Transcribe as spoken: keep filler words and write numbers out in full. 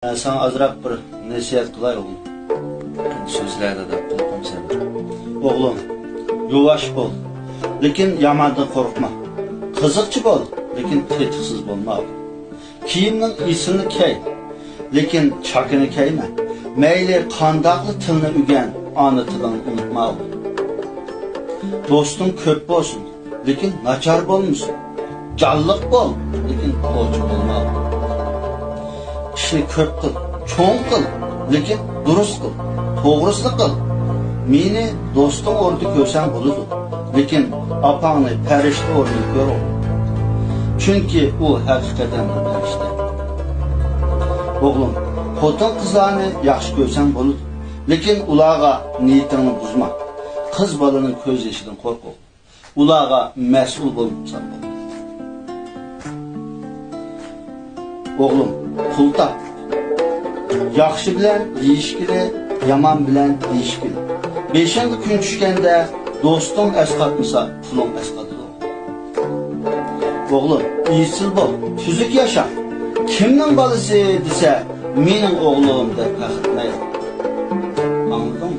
ساڭا ئازراق بىر نەسىھەت قىلاي، ئوغلۇم. سۆزلە، دادا، قۇلىقىم سەندە. ئوغلۇم، يۇۋاش بول، لېكىن ياماندىن قورقما. قىزىقچى بول، لېكىن تېتىقسىز بولما. كىيىمنىڭ ئېسىلىنى كىي، لېكىن چاكىنى كىيمە. مەيلى قانداقلا تىلنى ئۆگەن، ئانا تىلىڭنى ئۇنتۇما. دوستۇڭ كۆپ بولسۇن، لېكىن ناچار بولمىسۇن. جانلىق بول، لېكىن قوچ بولما. ئىشنى كۆپ قىل، چوڭ قىل، لېكىن دۇرۇس قىل، توغرىسىنى قىل. مېنى دوستۇڭ ئورنىدا كۆرسەڭ بولىدۇ، لېكىن ئاپاڭنى پەرىشتە ئورنىدا كۆر. چۈنكى ئۇ ھەقىقەتەن بىر پەرىشتە. ئوغلۇم، خوتۇن-قىزلارنى ياخشى كۆرسەڭ بولىدۇ، لېكىن ئۇلارغا نىيىتىڭنى بۇزما. قىز بالىنىڭ كۆز يېشىدىن قورق، ئوغلۇم. ئۇلارغا مەسئۇل بولمىساڭ بولىدۇ. ئوغلۇم، پۇل تاپ. ياخشى بىلەن دېيىشكىلى، يامان بىلەن دېيىشكىلى. بېشىڭغا كۈن چۈشكەندە دوستۇڭ ئەسقاتمىسا، پۇلۇڭ ئەسقاتىدۇ. ئوغلۇم، ئېسىل بول، تۈزۈك ياشا. كىمنىڭ بالىسى دېسە، مېنىڭ ئوغلۇم دەپ پەخىرلەنەي. ئاڭلىدىڭ؟